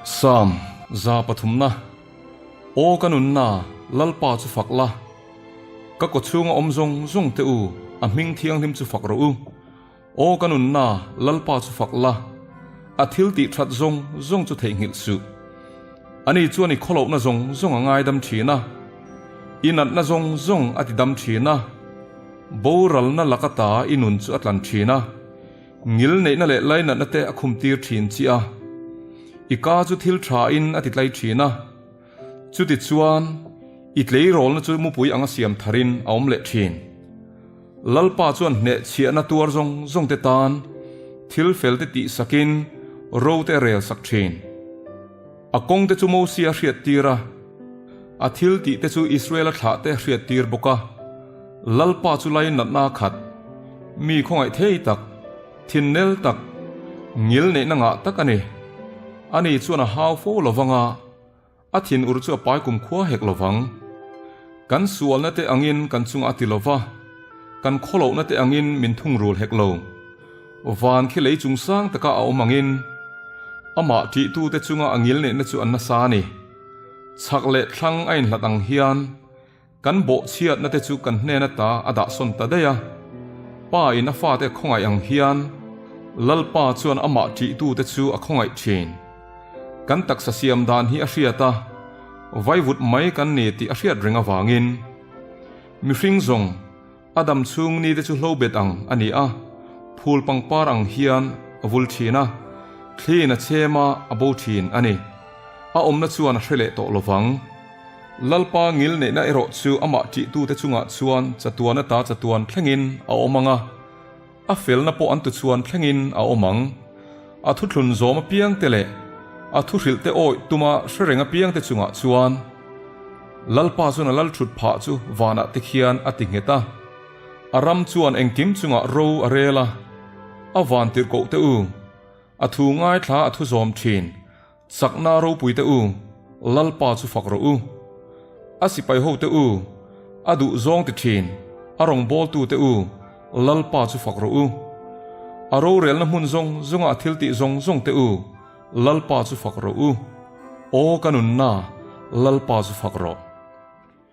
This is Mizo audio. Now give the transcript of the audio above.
Psalm 103 na, Aw ka nunna, Lalpa chu fak la, Ka kawchhunga awm zawng zawng te u, a hming thianghlim chu fak rawh u. Aw ka nunna, Lalpa chu fak la, a thil tih that zawng zawng chu theihnghilh suh. Ani chuan i khawlohna zawng zawng a ngaidam thin a, i natna zawng zawng a tidam thin a, boralna laka ta i nun chu a tlan thin a, ngil neihna leh lainatna te a khumtir thin chi a, i ka chu thil tha in a titlai thin a, chutichuan i tleirawlna chu mupui anga siam tharin a awm leh thin. Lalpa chuan hnehchhiahna tuar zawng zawng te tan thil fel te tih sakin ro te rel sak thin. A kawng te chu Mosia hriat tir a, a thil tih te chu Israela thlah te hriat tir bawk a. Lalpa chu lai natna khat, mi khawngaih thei tak, thinnel tak, ngil neihna ngah tak a ni. Ani chuan a hau fo lovang a. A thin ur chu a pai kum khua hek lo vang. Kan sualna te angin kan chungah a ti lo va, kan khawlohna te angin min thungrul hek lo. Van khi lei chung sang taka a awm angin, amah ṭihtute chunga a ngilneihna chu an nasa a ni. Chhak leh thlang a inhlat ang hian, Kan bawhchhiatna te chu kan hnen ata a dahsawn ta daih a, Pa in a fate a khawngaih ang hian Lalpa chuan amah ṭihtute chu a khawngaih ṭhin. Kan taksa siam dan hi a hriat a, vaivut mai kan ni tih a hriat reng avangin mihring zawng a dam chhung ni te chu hlobet ang a ni a, phul pangpar ang hian a vul ṭhin a, thliin a chhem a, a bo ṭhin a ni. A awmna chuan a hre leh tawh lovang. Lalpa ngil neihna erawh chu amah ṭihtute chungah chuan chatuan ata chatuan thlengin a awm ang a, a felna pawh an tuchhuan thlengin a awm ang. A thuthlun zawm apiangte leh a thuhrilhte awih tuma hre reng apiangte chungah chuan Lalpa chuan a lal ṭhut phah chu vanah te khian a ti nghet a, a ram chuan engkim chungah ro a rel a, a van tirhkoh te u, a thu ngaithla a thu zawm ṭhin. Chakna ropui te u, Lalpa chu fak rawh u. A sipai ho te u, a duh zawng ti thin, a rawngbawltu te u, Lalpa chu fak rawh u. A rorelna hmun zawng zawnga a thil tih zawng zawng te u, Lalpa chu fak rawh u. Aw ka nunna, Lalpa chu fak rawh.